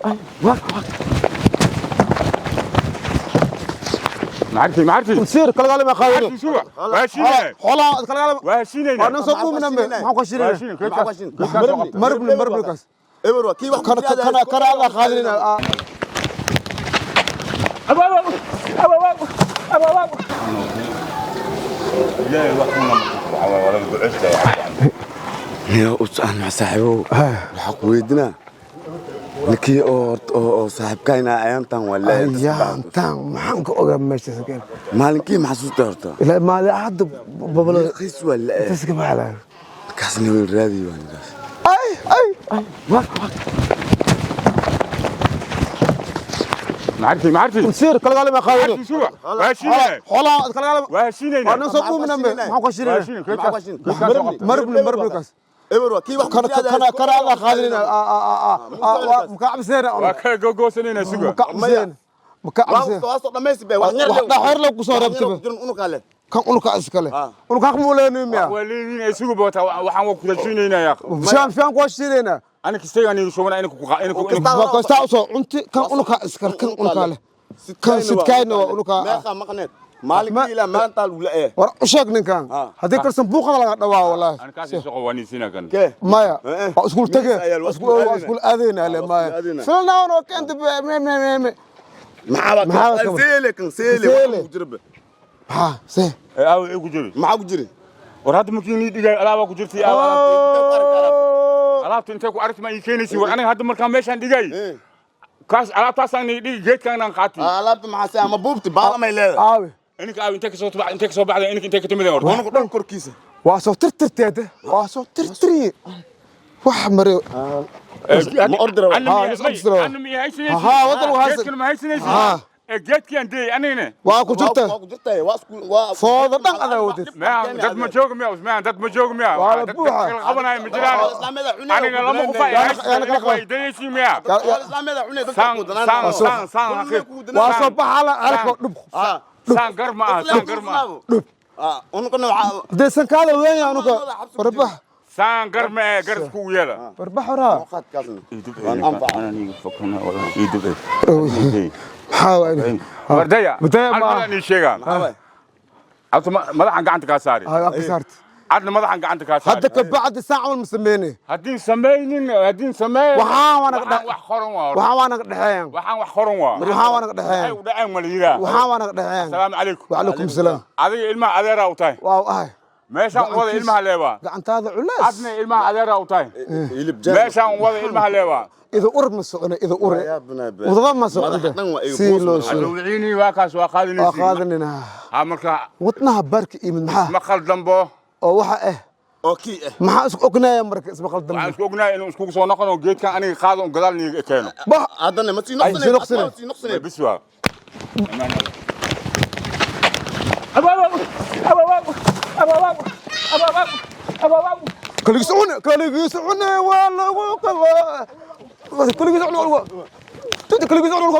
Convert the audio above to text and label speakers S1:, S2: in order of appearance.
S1: Ay, waa
S2: Ma arki, ma arki.
S1: Sir kala gaalama qaadin.
S2: Suga. Waa heshiinayna.
S1: Xoolaha kala gaalama.
S2: Waa heshiinayna.
S1: Waa noo soo buumina me maxaan ku
S2: Waa
S1: heshiinayna?
S2: heshiinayna. Geedkaas soo qabta.
S1: Maribni maribni kaas.
S3: Eber waa kii wax
S1: Kana kana kana alla qaadinina.
S2: Ilaahay wax kuna ma waxa waa laga duceystaa.
S3: Niyo usaan saaxiibow, waxaa ku weydiinaa ninkii oo saaxiibkayna ayaantan waa leeyahay.
S1: Ayaantan maxaan ka ogaa meesha sakeen?
S3: Maalinkii maxasuusta horta?
S1: Ilaa maali hadda babalo.
S3: Qiis waa leeyahay.
S1: Intaas ka baxlaa.
S3: Kaasna way raadi waa ninkaas.
S1: Ay ay ay, waa
S2: Ma arki, ma arki.
S1: Sir kala gaalama qaadin.
S2: Suga. Waa heshiinayna.
S1: Xoolaha kala gaalama.
S2: Waa heshiinayna.
S1: Waa noo soo buumina me maxaan ku
S2: Waa
S1: heshiinayna?
S2: heshiinayna. Geedkaas soo qabta.
S1: Maribni maribni kaas.
S3: Eber waa kii wax
S1: Kana kana kana alla qaadinina. Maka cabseena.
S2: Waa kala googoosanayna, suga.
S1: Maka cabseen, maka cabseen.
S3: Waa soo dhamaysi be wax
S1: Wax dhaxeer la ku soo rabtaba.
S3: Unuka leh.
S1: Kan unuka iskale, unuka xaq muu leenahay miya?
S2: Waa leeyihiin ay suga boota, waxaan waa ku heshiinaynaa yaa.
S1: Shaan shaan ku heshiinayna.
S2: Aniga kastayga aniga shubana aniga ku aniga ku
S1: Waa kasta usoo cunti kan unuka iskale, kan unuka leh, kan sidkayna waa unuka.
S3: Meeqa maqneed maalinkii ilaa maanta lagu leeyahay?
S1: War u sheeg ninkan haddii kalsan buuqada laga dhawaa wallaahi.
S2: Aniga kaas shaqo waa niisina kan.
S3: Kee?
S1: Maya, waa iskuul tage.
S3: Waa iskuul
S1: waa iskuul aadayna le maya.
S3: Aadayna.
S1: Filnaan oo keenta me me me me.
S3: Maxaa?
S1: Maxaa
S3: baa seele kan seele
S1: Seele.
S3: waxa ku jira be?
S1: Maxaa see?
S2: Ee aaw igu jiri.
S3: Maxaa ku jira?
S2: War hadda markii nii dhigay alaaba ku jirtay, alaabta intay ku aragti ma ii keenaysi? War aniga hadda markaan meeshaan dhigay kaas alaabtaasaan nii dhigi, geedkaan qaatay.
S3: Alaabta maxaa se ama buubti baalamay leedahay?
S1: Aawe?
S2: Ininka aaw intay kasoo intay kasoo baxday, ininka intay ka timideen horta?
S3: Unuku dhan korkiisa.
S1: Waa soo tirtirteeda, waa soo tirtiriye wax mare.
S3: Ma ordira waa?
S1: Ah, nis ordira.
S2: Anna ma haysanaysi?
S1: Haa, waddan waa haysan.
S2: Geedkan ma haysanaysi?
S1: Haa.
S2: Ee geedkaan deey anigana.
S1: Waa ku jirta.
S3: Waa ku jirta, waa isku waa.
S1: Fooda dhan adaa wadid.
S2: Maya, dad ma joogo miya? Usmaan, dad ma joogo miya?
S1: Waa la
S2: Dad
S1: buuxa.
S2: kala qabanaya ma jiraan?
S3: Islaamada cunay.
S2: Aniga lama qofa ay
S1: Yaana kala qaban.
S2: dayaysi miya?
S3: Islaamada cunay dadka
S2: Saan
S3: ku danaan.
S2: saan saan saan haqiiq.
S1: Waa soo baxala alka dhub.
S2: Saan gar ma aha, saan gar ma aha.
S3: Unukana waxaa
S1: Hadee sankaada weyn yaa unuka warbax.
S2: Saan gar ma ee gar iskugu yeela.
S1: Warbax horaa.
S3: Qaadkaasna waan anfaca.
S1: Maxaa waay?
S2: Wardaya.
S1: Wardaya ma-
S2: Hal mid aan ii sheegaa. Abta madaxan gacanta kaa saari.
S1: Aa ka saarta.
S2: Adna madaxan gacanta kaa saari.
S1: Hadda ka bacdi saac ma sameynay.
S2: Haddii samaynin, haddii sameyn.
S1: Waxaan waa naga
S2: Waxaan wax qoran waa horta.
S1: Waxaan waa naga dhexeeyaan.
S2: Waxaan wax qoran waa.
S1: Waxaan waa naga
S2: Waxay
S1: dhexeeyaan.
S2: u dhaceen ma la yiraa.
S1: Waxaan waa naga dhexeeyaan.
S2: Asalaamu calaykum.
S1: Wacalaykum salaam.
S2: Adiga ilmaha adeeraa u tahay.
S1: Waa ahay.
S2: Meeshaan wada ilmaha leebaa.
S1: Gacantaada culays.
S2: Adna ilmaha adeeraa u tahay.
S3: Hilib jaan.
S2: Meeshaan wada ilmaha leebaa.
S1: Ido ur ma socona, ido ure wadada ma socona.
S3: Madax dhan waa iga
S1: si
S3: boos
S1: loo
S3: ma
S1: soo
S2: Adowciini waa kaas, waa
S1: waa
S2: qaadanaysi.
S1: qaadanina.
S2: Ha marka.
S1: Wadnaha baarka imid maxaa?
S2: Ma khaldambo.
S1: Oo waxa ah.
S3: Oo kii ah.
S1: Maxaa isku ognaya marka isma
S2: Waxaan
S1: qaldan?
S2: isku ognahay inuu iskugu soo noqono geedkan aniga qaado on gadaal niiga keeno.
S1: Bah.
S3: Haddana ma sii
S1: Ay, sii noqsane.
S3: noqsane, sii noqsane.
S2: Bis waa.
S1: Kaligiis cune, kaligiis cune, waa lagu qabaa, kaligiis cune, waa lagu kaligiis cune.